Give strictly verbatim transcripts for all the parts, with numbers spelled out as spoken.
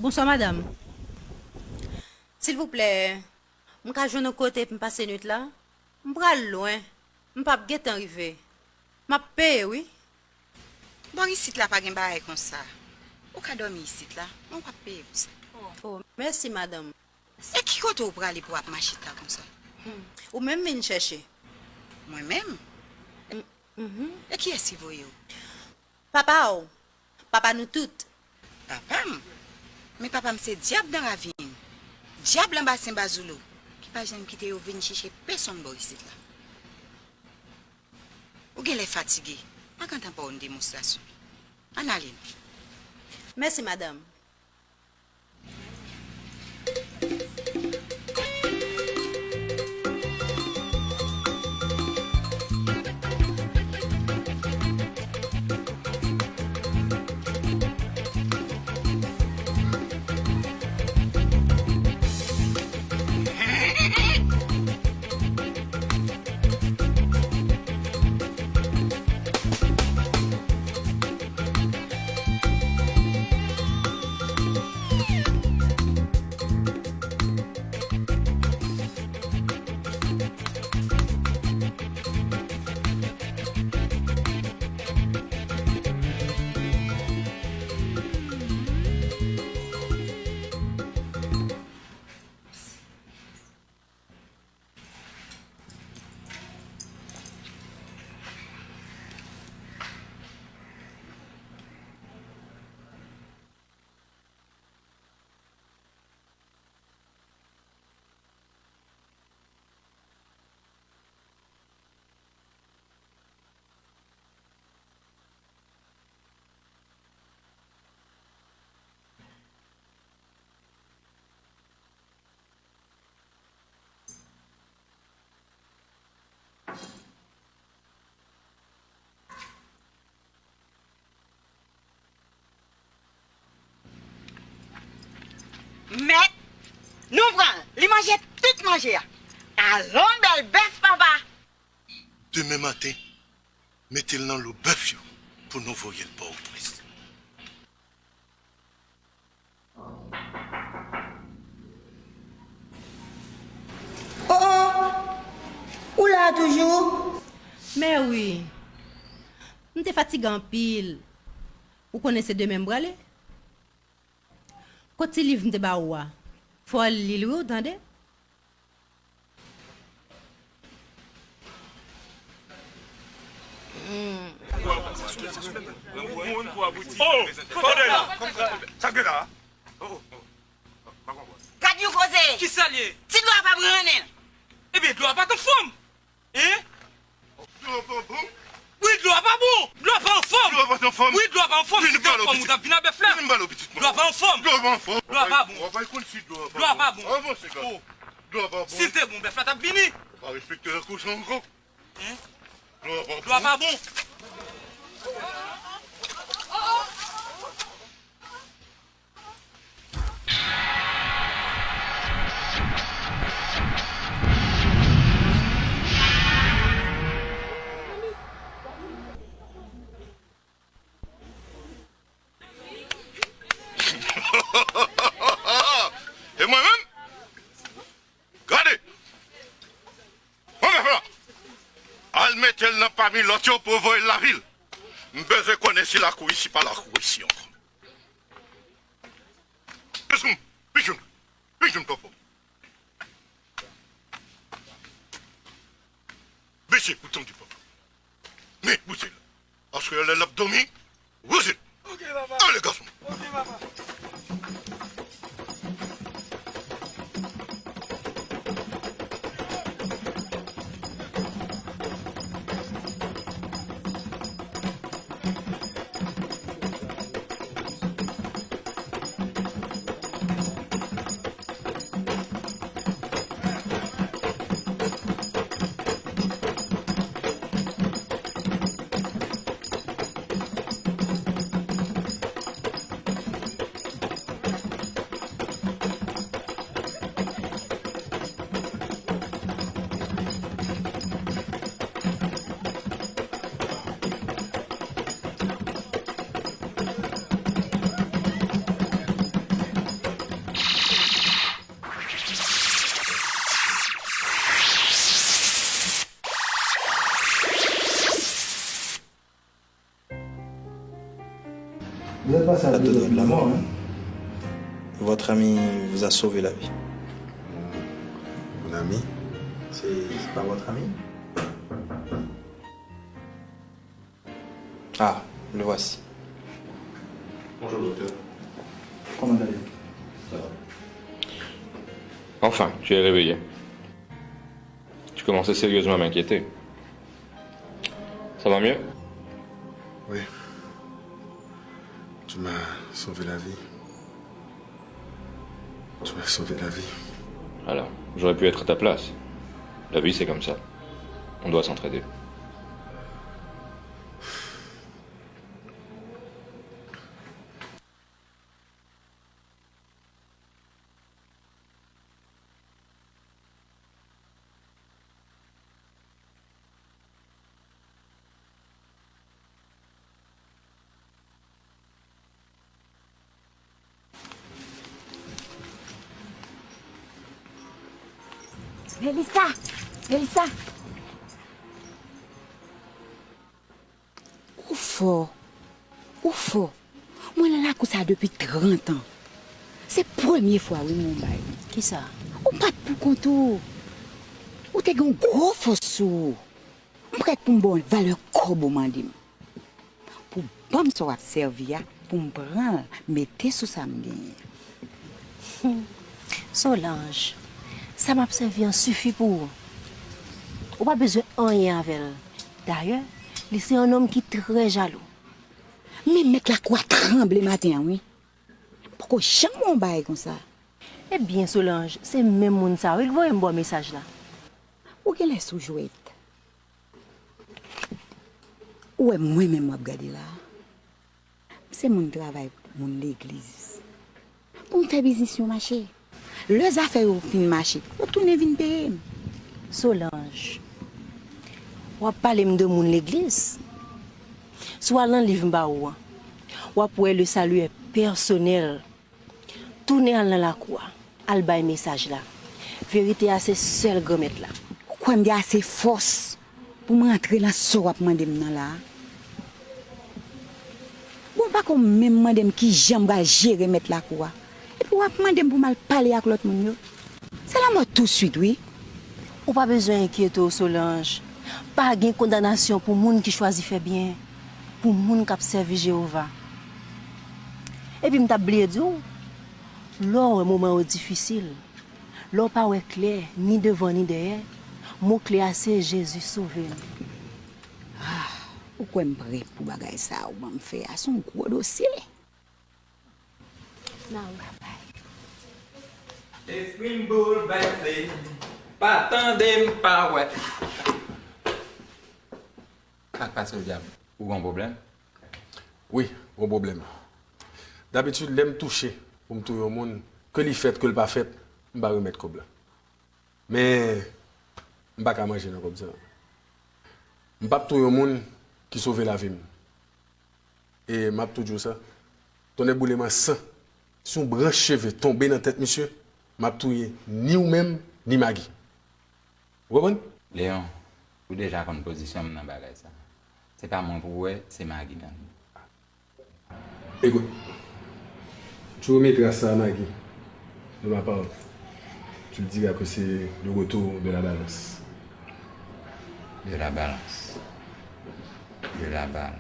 Bonswa, madanm. Silvouplè, m ka jwenn yon kote pou m pase nwit la? M pral lwen. M p ap gentan rive. M ap peye, wi. Bò isit la pa gen bagay konsa. Ou ka dòmi isit la, men w ap peye pou sa. Oh, mèsi, madanm. E ki kote w prale pou w ap mache ta konsa? Hmm. Ou menm vin chèche. Mwen menm? M-, mhm. E kiyès ki voye w? Papa w. Papa nou tout. Papa m? Men papa m se dyab nan ravin, dyab nan basen Bazoulo, ki pa janm kite yo vin chèche pèsonn bò isit la. Ou genlè fatige. Pa gentan ba w yon demonstrasyon. Ann ale n. Mèsi, madanm. Mèt, nou pran l. Li manje tout manje a. Alon, bèl bèf, papa! Demen maten, mete l nan lo bèf yo pou nou voye l Pòtoprens. Oh, oh! Ou la a toujou? Mè wi. M te fatige anpil. Ou konnen se demen m prale. Kot ti liv m te ba ou a? Fò w al li l wi, ou tande? Oh, tande la. Sa k gen la? Gad yon koze! Kisa l ye? Ti dlo a pa pran nan men l. Ebyen, dlo a pa t anfòm. Hein? Dlo a pa bon? Wi, dlo a pa bon. Dlo a pa anfòm. Dlo a pa anfòm. Wi, dlo a pa anfòm. Si te anfòm, ou t ap vin a bèf la. Vin ba l pitit mwen. Dlo a pa anfòm. Dlo a pa anfon. Dlo a pa bon. Ou pa konn si dlo a pa bon. Dlo a pa bon. Avanse, gad. Oh. Dlo a pa bon. Si l te bon, bèf la t ap vini. Ou pa respekte lè kochon ankò. Hein? Dlo a pa bon. Dlo a pa bon. E mwen menm? Gade! Pran bèf la! Al mete l nan pami lòt yo pou w voye l lavil. M bezwen konnen si lakou isi pa lakou isi ankò. Pichoun, pichoun, pichoun papa. Mesye, ou tande papa. Men, bouje la. Aswè a lè l ap dòmi, bouje. Ok, papa. Ale, gason. Ok, papa. Vous êtes passé à deux doigts de la mort, hein. Votre ami vous a sauvé la vie. Mon, mon ami, c'est, c'est pas votre ami ? Ah, le voici. Bonjour, docteur. Comment allez-vous ? Ça va. Enfin, tu es réveillé. Tu commençais sérieusement à m'inquiéter. Ça va mieux ? Oui. Tu m'as sauvé la vie. Tu m'as sauvé la vie. Alors, j'aurais pu être à ta place. La vie, c'est comme ça. On doit s'entraider. Melissa! Melissa! Ou fò. Ou fò. Mwen nan lakou sa depi trant an. Se premye fwa wi m wè yon bagay. Kisa? Ou pa t poukont ou. Ou te gen yon gwo fòs sou ou. M prèt pou m ba w valè kòb ou mande m. Pou ban m sa w ap sèvi a, pou m pran l, mete sou sa m genyen. Solange, sa m ap sèvi an sifi pou ou. Ou pa bezwen anyen avè l. Dayè, li se yon nonm ki trè jalou. Men mèt lakou a tranble maten an, wi. M poko janm wè yon bagay konsa. Ebyen, Solange, se menm moun sa a, wi, k voye m ba w mesaj la. Ou genlè sou jwèt. Ou wè mwen menm w ap gade la a? M se moun travay moun legliz. Pou m fè biznis yo mache. Lè zafè yo fin mache, yo tounen vin peye m. Solange, w ap pale m de moun legliz? Si w al nan liv m ba ou an, w ap wè le salut est personnel. Tounen al nan lakou a, al bay mesaj la. Verite a se sèl Granmèt la. Ou kwè m gen ase fòs pou m rantre nan sa w ap mande m nan la a? Bon, pa konn menm mande m kijan m pral jere mèt lakou a. Epi w ap mande m pou m al pale ak lòt moun yo. Se lanmò touswit, wi. Ou pa bezwen enkyete w, Solange. Pa gen kondanasyon pou moun ki chwazi fè byen, pou moun k ap sèvi Jewova. Epi m t ap bliye di w, lè w wè moman yo difisil, lè w pa wè klè, ni devan ni dèyè, mo kle a se Jezi sove m. Ah, ou kwè m prè pou bagay sa a ou ban m fè a? Se yon gwo dosye. Nan w travay. Espri m boulvèse, pa tande m pa wè. Sa k pase w, dyab? Ou gen yon pwoblèm? Wi, yon pwoblèm. Dabitid, lè m touche pou m touye yon moun, ke li fèt, ke l pa fèt, m pa remèt kòb la. Men, m pa ka manje nan kòb sa. M p ap touye yon moun ki sove lavi m. E m ap tou di w sa, tonnè boule m an san, si yon branch cheve tonbe nan tèt misye, m ap touye ni ou menm, ni Magi. Ou konprann? Leon, ou deja konn pozisyon m nan bagay sa. Se pa mwen pou w wè, se Magi menm. Écoute, tu remettras ça à Maggie de ma part. Tu lui diras que c'est le retour de la balance. De la balance. De la balance.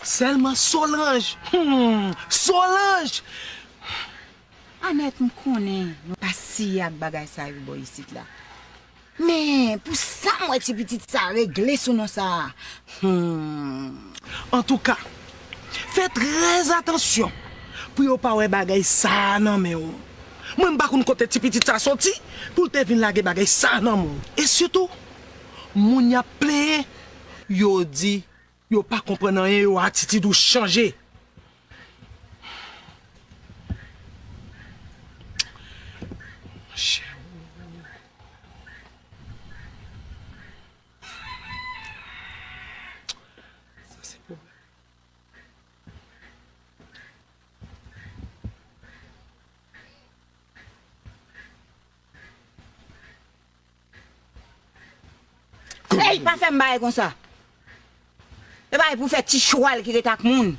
Sèlman Solange! Hmm, Solange! Anèt, m konnen nou pa siye ak bagay sa yo bò isit la. Men, pou sa m wè ti pitit sa regle sou non sa a. Hmm. Antouka, fè trè atansyon pou yo pa wè bagay sa a nan men w. Mwen, m pa konn kote ti pitit sa soti pou l te vin lage bagay sa a nan men w. E sitou, moun y ap plenyen, yo di yo pa konprann anyen, yo atitid ou chanje. Monchè. Ey, pa fè m bagay konsa. E bagay pou fè ti chwal ki ret ak moun.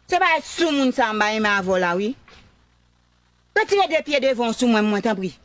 Se bagay sou moun sa m ba renmen avè w la, wi. Retire de pye devan w sou mwen, mwen, tanpri.